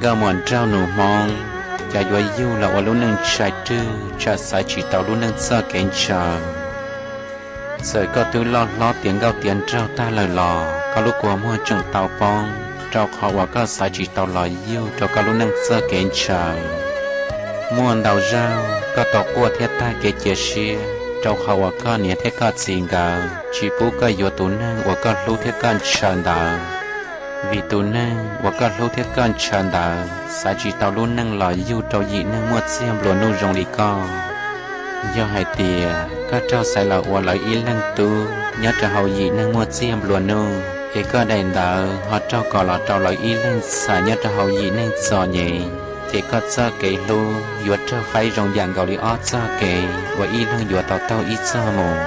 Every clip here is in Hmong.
Koj muam nraug nus Hmoob, cas yuav yug los ua lub neej ntshai rwg tsam xaiv tsis tau lub neej txoj kev ntshaw. Txawm koj twb loj hlob tiav nkauj tiav nraug tag lawm los koj lub kua muag tseem tau poob, rau qhov uas koj xaiv tsis tau los yug rau koj lub neej txoj kev ntshaw. Muaj ntau zaug koj tau quaj thiab tag kev cia siab, rau qhov uas koj niam thiab koj txiv nkawd tsis pub koj yuav tus neeg uas koj hlub thiab koj ntshaw ntawd. Vim tus neeg uas koj hlub thiab koj ntshaw ntawd xaiv tsis tau lub neej los yug rau yim neeg muaj txiag nplua nuj zoo li koj. Yog hais tias koj raug xaiv los ua lawv ib leeg tub nyob rau hauv yim neeg muaj txiag nplua nuj, es koj daim ntawd ho raug kos los rau lawv ib leeg ntxhais nyob rau hauv yim neeg txom nyem, ces koj txoj kev hlub yuav raug faib zoo yam nkaus li ob txoj kev uas ib leeg yuav tau taug ib txoj mus.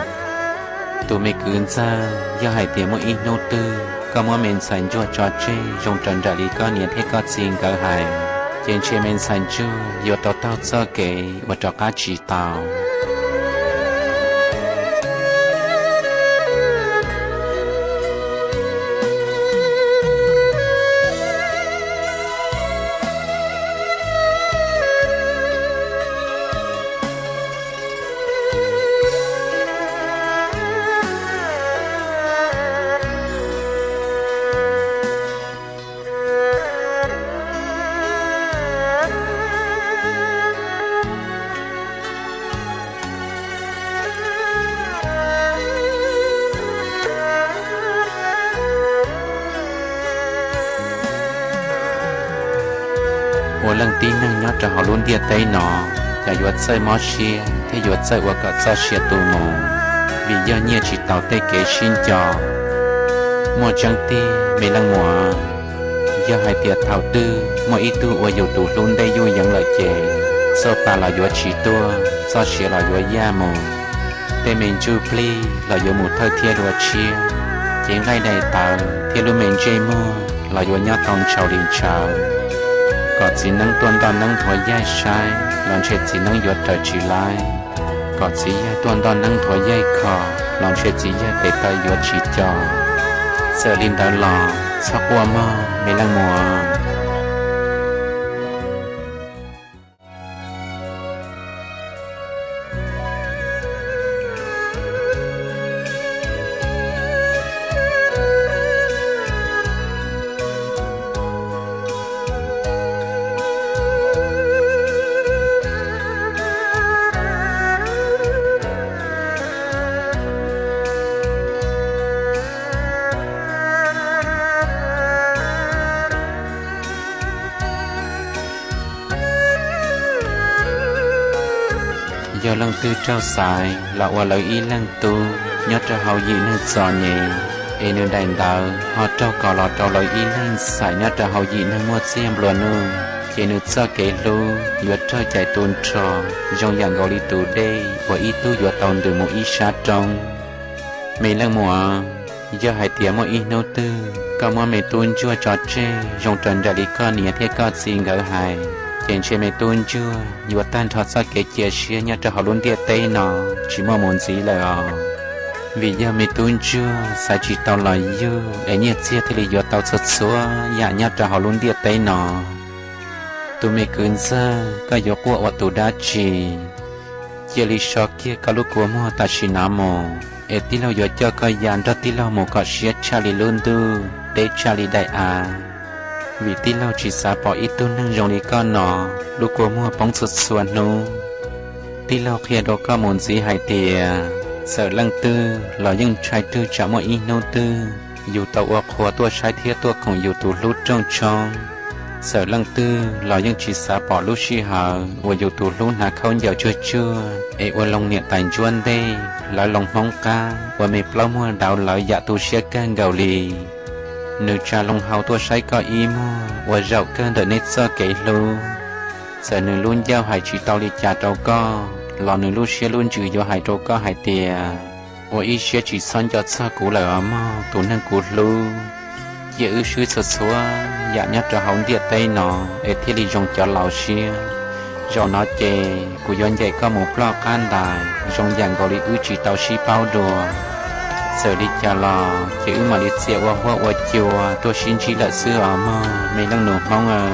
Tus me kwv ntxawg, yog hais tias muaj ib hnub twg koj muab me ntxhais ntsuag tso tseg zoo raws nraim li koj niam thiab koj txiv nkawd hais, ces ntshe me ntxhais ntsuag yuav tau taug txoj kev uas rov qab tsis tau. Ua leej tib neeg nyob rau hauv lub ntiaj teb no, cas yuav txawj mob siab thiab yuav txawj ua kom txoj sia tu mus, vim yog nyiaj tsis taus tej kev sib nco. Muaj tseeb tiag me leej muam, yog hais tias thaum twg muaj ib tug ua yus tus hlub ntej yuj yeev lawm ces, txoj pa los yuav tsis tuaj, txoj sia los yuav yaj mus, tej me ntsuj plig los yuav mus thawj thiab dua tshiab, cev nqaij daim tawv thiab lub me ntsej muag los yuav nyob tau ntshaus li ntshaus. Kom txiv neeb tuaj ntoj neeb nthuav yaig saib los ntshe txiv neeb yuav raws tsis laib. Kom txiv yawg tuaj ntoj neeb nthuav yaig kho los ntshe txiv yawg tes taw yuav tsis co. Txawm li ntawd los txhob quaj mog me leej muam. Yog leej twg raug xaiv los ua lawv ib leeg tub nyob rau hauv yim neeg txom nyem, es nws daim ntawv ho raug kos los rau lawv ib leeg ntxhais nyob rau hauv yim neeg muaj txiag nplua nuj, ces nws txoj kev hlub yuav raug cais tu nrho zoo yam nkaus li tus dej uas ib tug yuav tau ntws mus ib sab roob. Me leej muam, yog hais tias muaj ib hnub twg koj muab me tub ntsuag tso tseg zoo raws nraim li koj niam thiab koj txiv nkawd hais, ces ntshe me tub ntsuag yuav tag nrho txoj kev cia siab nyob rau hauv lub ntiaj teb no tsis muaj mus ntxiv lawm os. Vim yog me tub ntsuag xaiv tsis tau los yug es nyiaj txiag thiaj li yuav tau txhua txhua yam nyob rau hauv lub ntiaj teb no. Tus me kwv ntxawg, koj yuav quaj ua tus dab tsi? Cia li so kiag koj lub kua muag tam sim no mus, es tij laug yuav coj koj ya nrog tij laug mus kom siab tshaj li lub ntuj, deb tshaj li daim av. Vim tij laug tsis xav pom ib tug neeg zoo li koj no lub kua muag poob txhua txhua hnub. Tij laug qhia rau koj mus ntxiv hais tias, txawm leej twg los yeej ntshai twg tsam muaj ib hnub twg yus tau ua qhua tuaj saib thiab tuaj koom yus tus hlub rooj tshoob. Txawm leej twg los yeej tsis xav pom lub sij hawm uas yus tus hlub hnav khaub ncaws tsuag tsuag es ua loo niam tais ntsuab ntej, lawv loo hmoob qab ua me plaub muag dauv lawv yam tu siab kawg nkaus li. Nws tsa loo hau tuaj saib koj ib muag ua zaum kawg ntawm neb txoj kev hlub. Txawm nws lub ncauj hais tsis tau li cas rau koj los nws lub siab lub ntsws yuav hais rau koj hais tias, ua ib siab tsis txhob nco txog kuv lawm os mog tus neeg kuv hlub. Cia wb swb txhua txhua yam nyob rau hauv ntiaj teb no es thiaj li zoo cov laus siab. Zaum no ces kuv yuav ncaim koj mus ploj qab ntais zoo yam nkaus li wb tsis tau sib paub dua. Txawm li cas los ces wb mam li txia ua huab ua cua tuaj sib ntsib lawm xwb os mog me leej nus hmoob aw.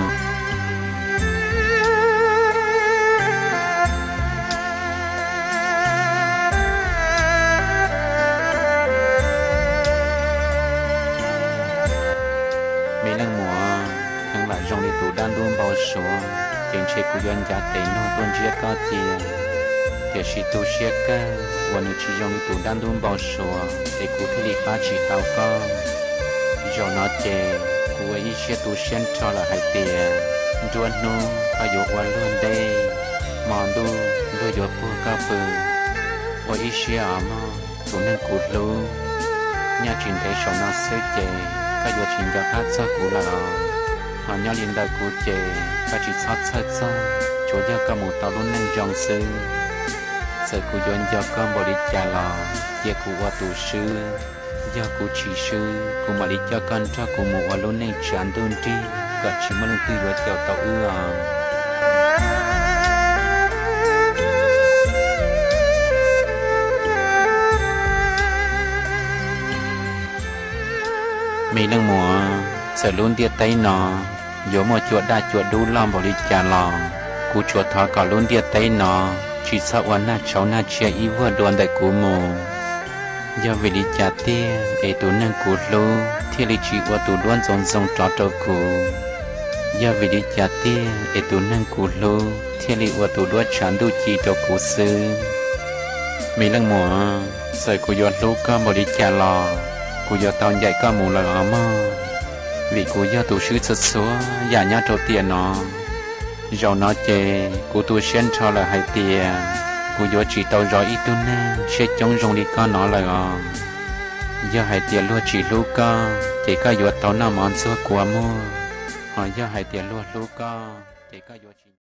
ces ntshe kuv yuav ncav tes luag tuaj ntsiab koj cia. Tiam sis tu siab kawg uas nws tsis zoo li tus dab ntub npau suav es kuv thiaj li pab tsis tau koj. Zaum no ces kuv ua ib siab tu siab nrho lawm hais tias nruab hnub koj yuav ua luag ntej, hmo ntuj luag yuav puag koj pw. Ua ib siab os mog tus neeg kuv hlub, nyob tsis ntev saum no xwb ces koj yuav tsis nco qab txog kuv lawm os. Ho nyob li ntawm kuv ces koj tsis txhob txhawj txog, tsuav yog koj mus tau lub neej zoo xwb. Txawm kuv yuav nco koj npaum li cas los cia kuv ua tus swb. Yog kuv tsis swb, kuv mam li coj koj nrog kuv mus ua lub neej tsav ntuj nrig kom tsis muaj leej twg yuav caum tau wb os. Me leej muam, txawm lub ntiaj teb no yuav muaj cua daj cua dub loj npaum li cas los kuv tsuas thov kom lub ntiaj teb no tsis txhob ua nag tshauv nag tshiab ib vuag dua ntawm kuv mus. Yog vim li cas tiag es tus neeg kuv hlub thiaj li tsis ua tus duab ntxoov ntxoo rov rau kuv? Yog vim li cas tiag es tus neeg kuv hlub thiaj li ua tus duab tshav ntuj ci rau kuv xwb? Me leej muam, txawm kuv yuav hlub koj npaum li cas los kuv yuav tau ncaim koj mus lawm os mog, vim kuv yog tus swb txhua txhua yam nyob rau tiam no. Zaum no ces kuv tu siab nrho lawm hais tias kuv yuav tsis tau zov ib tug neeg siab coob zoo li koj no lawm os. Yog hais tias luag tsis hlub koj ces koj yuav tau noj mov ntxuag kua muag, ho yog hais tias luag hlub koj ces koj yuav tsis